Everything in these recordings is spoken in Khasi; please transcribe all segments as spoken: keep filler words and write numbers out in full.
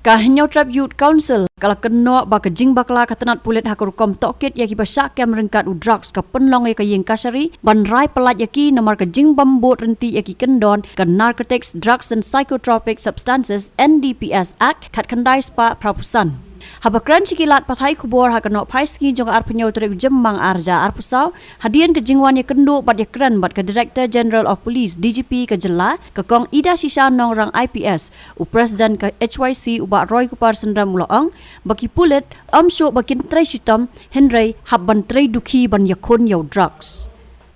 Ka Hynñiewtrep Youth Council ka la kynnoh ba ka jingbakla ka tnat pulit ha ka rukom tohkit ïa kiba shah kem ryngkat u drugs ka pynlong ïa ka ïing kashari ban rai pyllait ïa ki namar ka jingbym bud ryntih ïa ki kyndon ka Narcotics, Drugs and Psychotropic Substances, N D P S Act khatkhyndai spah phra phew san. Haba kren sha ki lad pathai khubor ha ka nohphai sngi jong ka arphew tarik u Jymmang arhajar arphew saw, hadien ka jingwan ïakynduh bad ïakren bad ka Director General of Police, D G P, ka jylla, ka Kong Idashisha Nongrang I P S, u President ka H Y C u Bah Roy Kupar Synrem u la ong ba ki pulit ym shuh ba kin trei shitom, hynrei hap ban trei dukhi ban ïakhun ïa u drugs.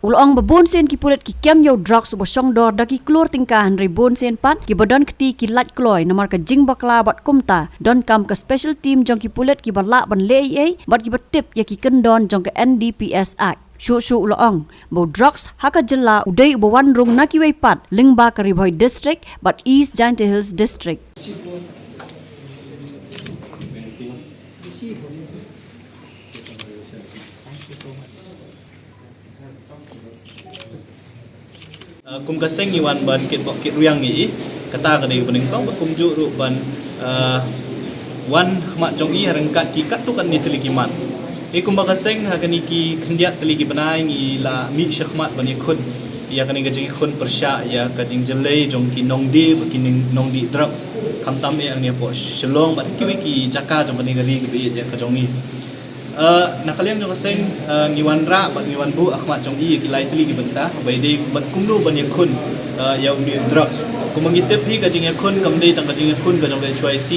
U la ong ba bun sien ki pulit ki kem ïa u drugs uba shong dor da ki klur tyngka, hynrei bun sien pat kiba don kti ki lait kloi namar ka jingbakla bad kumta donkam ka special team jong ki pulit kiba lah ban leh ei ei bad kiba tip ïa ki kyndon jong ka N D P S Act. Shuh shuh u la ong ba u drugs ha ka jylla u dei uba wan rung na kiwei pat lyngba ka Ri Bhoi District bad East Jaintia Hills District. Uh, kum ka seng ngi wan ban kit bok kit riang ngi i, kata ka dei ba nyngkong, bad kumjuh ruh ban uh, wan khmat jong i ha ryngkat ki katto katne tylli ki mat. I kumba ka seng ha kane ki khyndiat tylli ki bnai ngi la mih shakhmat ban ïakhun ïa kane ka jingïakhun pyrshah ïa ka jingjyllei jong ki nongdie bad ki nongdie drugs, khamtam eh hangne hapoh Shillong bad kiwei ki jaka jong kane ka ri kaba ïeit ka jong ngi. Uh, na ka liang jong ka seng uh, ngi wanrah bad ngi wanbuh ha khmat jong i ïa ki lai tylli ki bynta ba i dei bad kumno ban ïakhun uh, ïa u drugs. Kumba ngi tip hi, ka jingïakhun kam dei tang ka jingïakhun ka jong ka H Y C.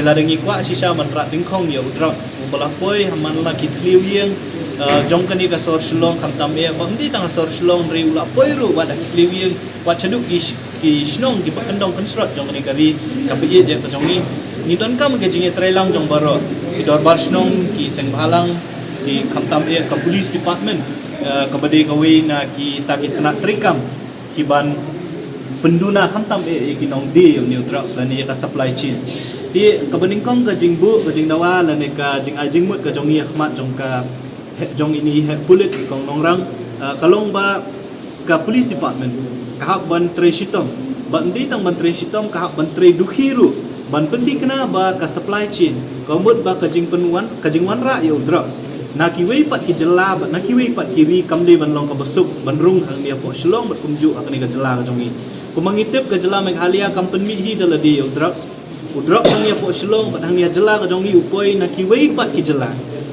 Lada ngi kwah shisha ban rah dyngkhong ïa u drugs uba la poi ha man la ki thliew ïing uh, jong kane ka sor Shillong, khamtam eh ba ym dei tang ka sor Shillong, hynrei u la poi ruh wat ha ki thliew ïing, wat shaduh ki ki shnong kiba kyndong kynshrot jong kane ka ri kaba ïeit ïa ka jong ngi. Ngi donkam ka jingïatreilang jong baroh ki dorbar shnong, ki seng bhalang, ki khamtam eh ka police department, eh, kaba dei kawei na kita ki tnat treikam kiban pynduna khamtam eh ïa ki nongdie ïa u drugs lane ïa ka supply chain. Te kaba nyngkong ka jingbuh, ka jingdawa lane ka jingai jingmut ka jong ngi ha khmat jong ka jong ine i heh pulit i Kong Nongrang, ah, ka long ba ka police department ka hap ban trei shitom, bad ym dei tang ban trei shitom, ka hap ban trei dukhi ruh ban pynthikna ba ka supply chain, ka mut ba ka jingpynwan, ka jingwanrah ïa u drugs na kiwei pat ki jylla bad na kiwei pat ki ri kam dei ban long kaba suk ban rung hangne hapoh Shillong bad kumjuh ha kane ka jylla ka jong ngi. Kumba ngi tip, ka jylla Meghalaya kam pynmih hi da lade ïa u drugs. U drugs hangne hapoh Shillong bad hangne ha jylla ka jong ngi u poi na kiwei pat ki jylla,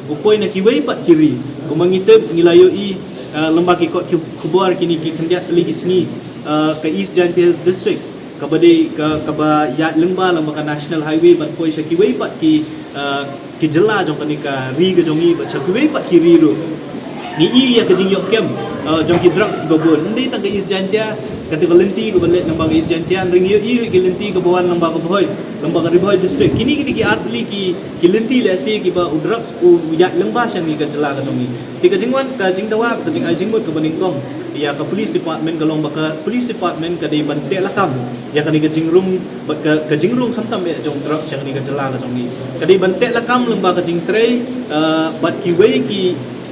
u poi na kiwei pat ki ri. Kumba ngi tip, ngi la ïohi, ah, lyngba ki kot ki khubor kine ki khyndiat tylli ki sngi, ah, ka East Jaintia Hills District kaba dei ka, kaba ïaid lyngba, lyngba ka National Highway ban poi sha kiwei pat ki, ah, ki jylla jong kane ka ri ka jong ngi bad sha kiwei pat ki ri ruh. Ngi i ïa ka jingïoh kem, uh, jong ki drugs kiba bun. Ym dei tang ka East Jaintia, kata ka lynti kaba leit lyngba ka East Jaintia, hynrei ngi ïohi ruh ki lynti kaba wan lyngba ka Bhoi, lyngba ka Ri Bhoi District. Kine, kine ki artylli ki, ki lynti lehse kiba u drugs u ïaid lyngba sha ngi ka jylla ka jong ngi. Te ka jingwan, ka jingdawa, ka jingai jingmut kaba nyngkong ïa ka police department ka long ba ka police department ka dei ban teh lakam ïa kane ka jingrung, bad ka, ka jingrung khamtam eh jong drugs ïa kane ka jylla ka jong ngi. Ka dei ban teh lakam lyngba ka jingtrei, uh, bad kiwei ki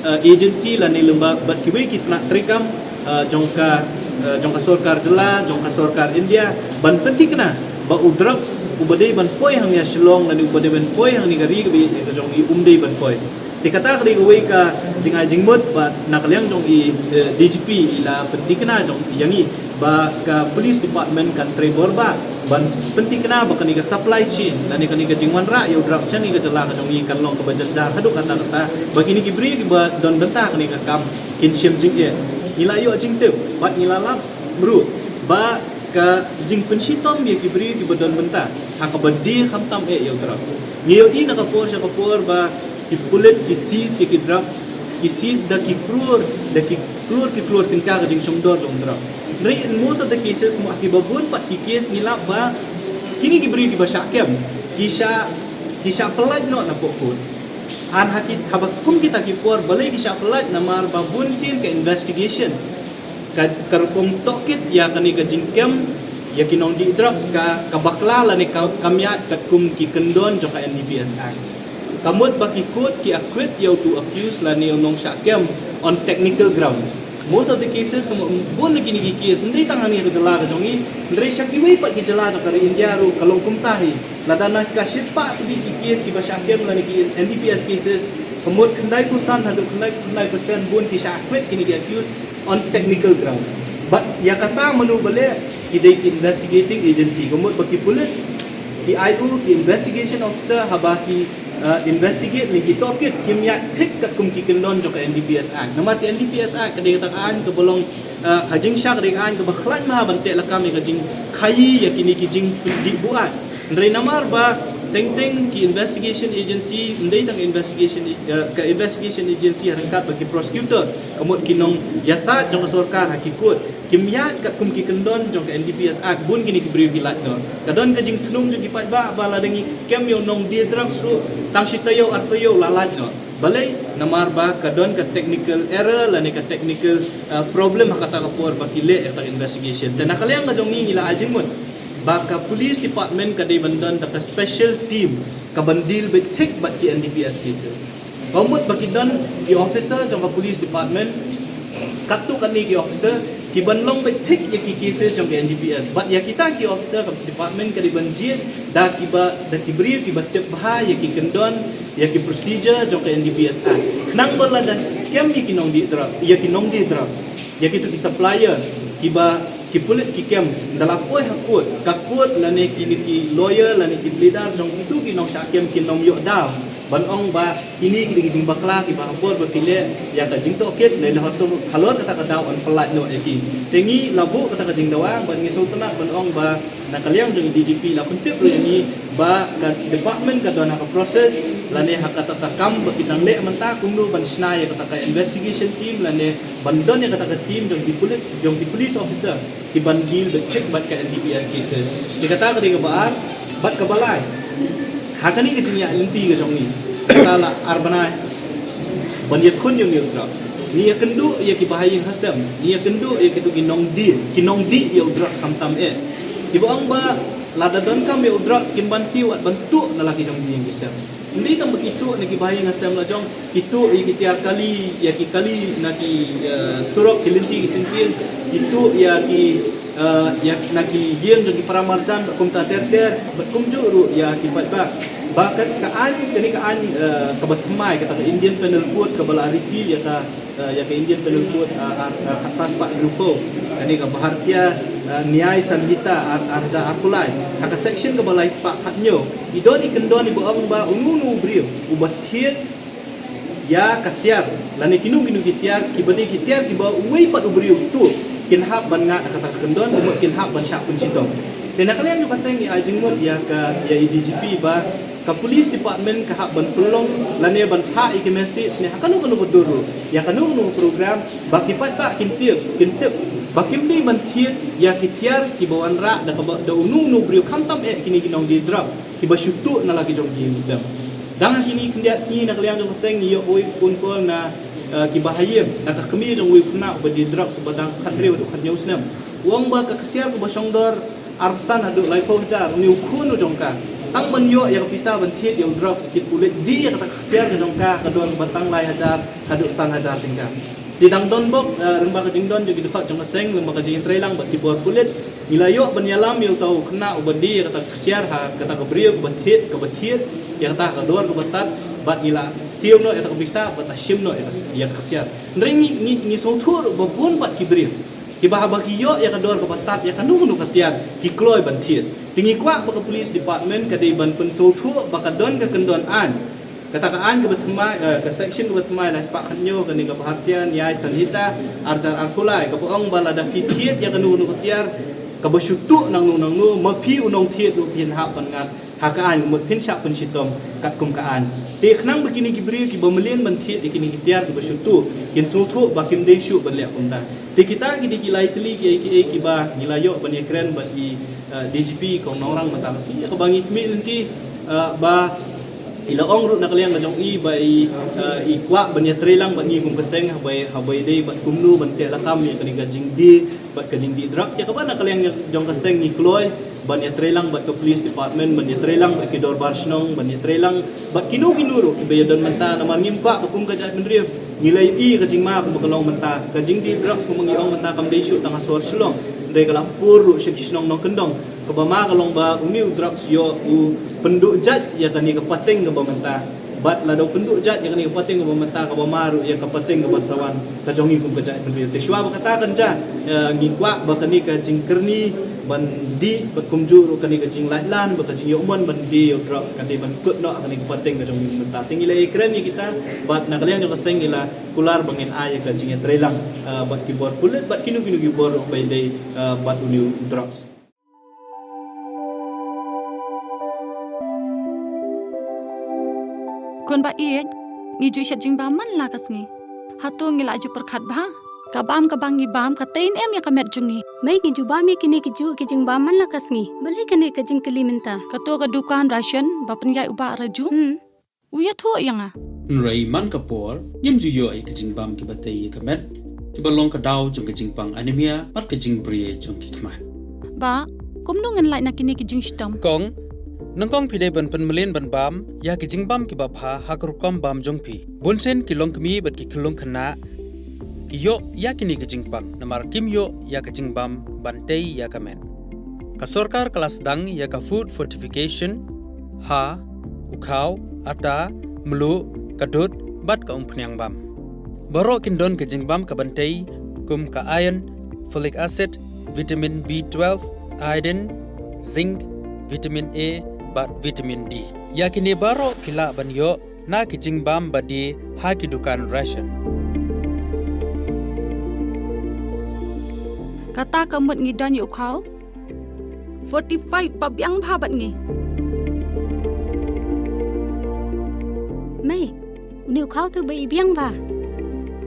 uh, agency lane lyngba bad kiwei ki tnat treikam, uh, jong ka, uh, jong ka sorkar jylla, jong ka sorkar India, ban pynthikna ba u drugs uba dei ban poi hangne ha Shillong lane uba dei ban poi hangne ha ka ri kaba ïeit ka jong ngi um dei ban poi. Te kata ka dei kawei ka jingai jingmut ba na ka liang jong i, uh, D G P i la pynthikna jong ïa ngi ba ka police department kan trei bor bha ban pynthikna ba kane ka supply chain lane kane ka jingwanrah ïa u drugs sha ngi ka jylla ka jong ngi kan long kaba jynjar haduh katta katta, ba kine ki briew kiba don bynta kane ka kam kin shim jingeh. Ngi la ïoh jingtip bad ngi la lap ruh ba ka jingpynshitom ïa ki briew kiba don bynta ha kaba die khamtam eh ïa u drugs. Ngi ïohi na ka por sha ka por ba ki pulit ki seize ïa ki drugs, ki seize da ki klur, da ki klur ki klur tyngka ka jingshongdor jong drugs. Hynrei in most of the cases, mo, ha kiba bun pat ki case ngi lap ba kine ki briew kiba shah kem ki shah, ki shah pyllait noh na pdeng court. Ar ha ki, haba kum kita ki por balei ki shah pyllait? Namar ba bun sien ka investigation, ka, ka rukom tohkit ïa kane ka jingkem ïa ki nongdie drugs ka, ka bakla lane ka, kam ïaid katkum ki kyndon jong ka N D P S Act. Ka mut ba ki court ki acquit ïa uto u accused lane u nongshah kem on technical grounds. Most of the cases, ka mut bun na kine ki case, ym dei tang hangne ha ka jylla ka jong ngi, hynrei sha kiwei pat ki jylla jong ka ri India ruh ka long kumta hi. Lada na ka shispah tylli ki case kiba shah kem lane ki N D P S cases, ka mut khyndai phew san haduh khyndai phew khyndai percent bun ki shah acquit kine ki accused on technical ground. But ïa kata mano ba leh? Ki dei ki investigating agency, ka mut ba ki pulit, ki I O, ki investigation officer, haba ki, uh, investigate ne ki tohkit, kim ïaid thik katkum ki kyndon jong ka N D P S Act. Namar ka N D P S Act ka dei kata ka aiñ kaba long, uh, ha jingshisha ka dei ka aiñ kaba khlaiñ bha ban teh lakam ïa ka jingkhaii ïa kine ki jingpynbeit buaid. Hynrei namar ba teng teng ki investigation agency, ym dei tang investigation, uh, ka investigation agency ha ryngkat bad ki prosecutor, ka mut ki nongïasaid jong ka sorkar ha ki court, kim ïaid katkum ki kyndon jong ka N D P S Act, bun kine ki briew ki lait noh. Ka don ka jingthnung jong ki paidbah ba lada ngi kem ïa u nongdie drugs ruh, tang shi taïew ar taïew la lait noh. Balei? Namar ba ka don ka technical error lane ka technical, uh, problem ha kata ka por ba ki leh ïa ka investigation. Te na ka liang ka jong ngi, ngi la ai jingmut ba ka police department ka dei ban don da ka special team kaban deal beit thik bad ki N D P S cases. Ka mut ba ki don ki officer jong ka police department, katto katne ki officer, kiban long beit thik ïa ki cases jong ka N D P S. Bad ïa kita ki officer ka department ka dei ban jied da kiba, da ki briew kiba tip bha ïa ki kyndon, ïa ki procedure jong ka N D P S Act. Khnang ba lada kem ïa ki nongdie drugs, ïa ki nongdie drugs, ïa kito ki supplier, kiba ki pulit ki kem, da la poi ha court, ka court lane kine ki lawyer lane ki pleader jong kito ki nongshah kem kin ym ïoh daw ban ong ba kine ki dei ki jingbakla kiba ha por ba ki leh ïa ka jingtohkit, lane hato halor kata ka daw yn pyllait noh ïa ki. Te ngi la buh kata ka jingdawa bad ngi sngewtynnat ban ong ba na ka liang jong i D G P la pyntip ruh ïa ngi ba ka department ka don ha ka process lane ha kata ka kam ba ki dang leh mynta, kumno ban shna ïa kata ka investigation team lane ban don ïa kata ka team jong ki pulit, jong ki police officer, kiban deal beit thik bad ka N D P S cases. Te kata ka dei kaba ar. Bad kaba lai, ha kane ka jingïaid lynti ka jong ngi, kata la ar bnai ban ïakhun ïa u drugs. Ngi ïakynduh ïa kiba ha ïing ha sem, ngi ïakynduh ïa kito ki nongdie, ki nongdie ïa u drugs khamtam eh. Kiba ong ba lada donkam ïa u drugs kin ban siew wat ban tuh na la ki jong ki ïing ki sem. Ym dei tang ba ki tuh na kiba ha ïing ha sem la jong, ki tuh ïa ki tiar kali, ïa ki kali na ki, eh, surok, ki lynti ki syngkien, ki tuh ïa ki, eh, ïa na ki ïing jong ki para marjan bad kumta ter ter, bad kumjuh ruh ïa ki paidbah. Ba ka, ka aiñ, kane ka aiñ, eh, kaba thymmai, kata ka Indian Penal Code kaba la repeal ïa ka, eh, ïa ka Indian Penal Code, eh, ar, eh, khatphra spah hynriewphew. Kane ka Bharatiya, eh, Nyay Sanhita ar, ar hajar arphew lai. Ha ka section kaba lai spah khathynñiew, i don i kyndon iba ong ba uno uno u briew uba thied ïa ka tiar lane kino kino ki tiar kiba dei ki tiar kiba uwei pat u briew u tuh, kin hap ban ngat ha kata ka kyndon, kumta kin hap ban shah pynshitom. Te na ka liang jong ka seng ngi ai jingmut ïa ka, ïa i D G P ba ka police department ka hap ban pynlong lane ban phah ïa ki message ne ha kano kano ka dur ruh, ïa kano kano ka program, ba ki paidbah kin tip, kin tip ba kim dei ban thied ïa ki tiar kiba wanrah da kaba, da uno uno u briew, khamtam eh kine ki nongdie drugs kiba shu tuh na la ki jong ki ïing ki sem. Dang ha kine khyndiat sngi na ka liang jong ka seng ngi ïoh uwei u phone call na, eh, kiba ha ïing, na ka kmie jong uwei u khynnah uba die drugs uba dang khathynriew haduh khathynñiew snem. U ong ba ka ksiar kaba shongdor arphew san haduh laiphew hajar, une u khun u jong ka, tang ban ïoh ïa ka pisa ban thied ïa u drugs, ki pulit die ïa kata ka ksiar ka jong ka, ka dor kaba tang lai hajar haduh san hajar tyngka. Te dang don bok, eh, lyngba ka jingdon jong ki dkhot jong ka seng, lyngba ka jingïatreilang bad ki bor pulit, ngi la ïoh ban ïalam ïa uta u khynnah uba die ïa kata ka ksiar ha kata ka briew kaba thied, kaba thied ïa kata ha ka dor kaba tad, bad ngi la siew noh ïa kata ka pisa bad la shim noh ïa ka, ïa ka ksiar. Hynrei ngi, ngi, ngi sngewthuh ruh ba bun bad ki briew kiba haba ki ïoh ïa ka dor kaba tad ïa kano kano ka tiar ki kloi ban thied. Te ngi kwah ba ka police department ka dei ban pynsngewthuh ba ka don ka kyndon aiñ. Kata ka aiñ kaba thymmai, eh, ka section kaba thymmai lai spah khathynñiew, kane ka Bharatiya Nyay Sanhita ar hajar arphew lai, kaba ong ba lada phi thied ïa kano kano ka tiar kaba shu tuh nangno nangno, ma phi u nongthied ruh phin hap ban ngat ha ka aiñ, mut phin shah pynshitom katkum ka aiñ. Te khnang ba kine ki briew kiba mlien ban thied ïa kine ki tiar kiba shu tuh kin sngewthuh ba kim dei shuh ban leh kumta. Te kita ki dei ki lai tylli kiei kiei kiba ngi la ïoh ban ïakren bad i, eh, D G P Kong Nongrang mynta ka sngi, ïa kaba ngi khmih lynti, eh, ba i la ong ruh na ka liang ka jong i ba i, eh, i kwah ban ïatreilang bad ngi kum ka seng haba i, haba i dei bad kumno ban teh lakam ïa kane ka jingdie bad ka jingdie drugs, ïa kaba na ka liang jong ka seng ngi kloi ban ïatreilang bad ka police department, ban ïatreilang bad ki dorbar shnong, ban ïatreilang bad kino kino ruh kiba ïadon mynta, namar ngim kwah ba kum ka jaitbynriew Ngi la ïohi ka jingma kumba ka long mynta, ka jingdih drugs kumba ngi ong mynta kam dei shuh tang ha sor Shillong, hynrei ka la pur ruh sha ki shnong nongkyndong. Kaba ma ka long ba une u drugs ïoh u pynduh jait ïa kane ka pateng kaba mynta. Bad lada u pynduh jait ïa kane ka pateng kaba mynta, kaba ma ruh ïa ka pateng kaba sa wan ka jong ngi kum ka jaitbynriew. Te shuwa ba kata kan jia, eh, ngi kwah ba kane ka jingkyrni ban dih bad kumjuh ruh kane ka jinglaitlan bad ka jingïohmon ban die ïa u drugs ka dei ban kut noh ha kane ka pateng ka jong ngi mynta. Te ngi la ïakren ïa kita bad na ka liang jong ka seng ngi la kular ba ngin ai ïa ka jingïatreilang, eh, bad ki bor pulit bad kino kino ki bor ruh ba ïadei, eh, bad une u drugs. Khun ba ïeit, ngi ju shet jingbam man la ka sngi. Hato ngi la ju pyrkhat bha? Ka bam kaba ngi bam ka tei ne em ïa ka met jong ngi. Mei, ngi ju bam ïa kine ki juh ki jingbam man la ka sngi. Balei kane ka jingkylli mynta? Kato ka dukan ration ba pynïaid u Bah Raju. Hmm. U ïathuh ïa nga. Hynrei man ka por, ngim ju ïoh ïa ki jingbam kiba tei ïa ka met, kiba long ka daw jong ka jingpang anemia bad ka jingbri jong ki khmat. Bah, kumno ngin lait na kine ki jingshitom? Kong, nyngkong phi dei ban pynmlien ban bam ïa ki jingbam kiba bha ha ka rukom bam jong phi. Bunsien ki longkmie bad ki khyllung khynnah ki ïoh ïa kine ki jingpang namar kim ïoh ïa ka jingbam ban tei ïa ka met. Ka sorkar ka la sdang ïa ka food fortification ha u khaw, ata, mluh, ka dud bad ka umphniang bam. Baroh kin don ka jingbam kaban tei kum ka iron, folic acid, vitamin B twelve, iodine, zinc, vitamin A bad vitamin D. Ïa kine baroh ki lah ban ïoh na ki jingbam ba die ha ki dukan ration. Kata ka mut ngi don ïa u khaw fortified ba biang bha bad ngi. Mei, une u khaw tu ba i biang bha.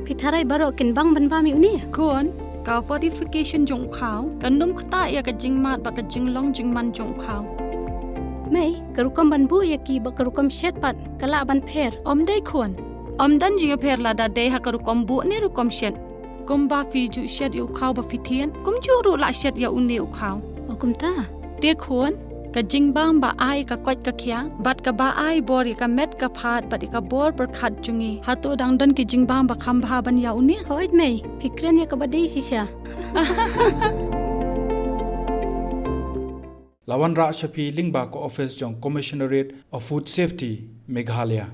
Phi tharai baroh kin bang ban bam ïa une? Khun, ka fortification jong u khaw kan ym ktah ïa ka jingmad bad ka jinglong jingman jong u khaw. Mei, ka rukom ban buh ïa ki bad ka rukom shet pat ka lah ban pher? Ym dei khun. Ym don jingïapher lada dei ha ka rukom buh ne rukom shet. Kumba phi ju shet ïa u khaw ba phi thied, kumjuh ruh lah shet ïa une u khaw. O kumta. Te khun, ka jingbam ba ai ka koit ka khiah bad kaba ai bor ïa ka met ka phad bad ïa ka bor pyrkhat jong ngi, hato dang don ki jingbam ba kham bha ban ïa une? Hooid mei, phi kren ïa kaba dei shisha. La wanrah sha phi lyngba ka office jong Commissionerate of Food Safety, Meghalaya.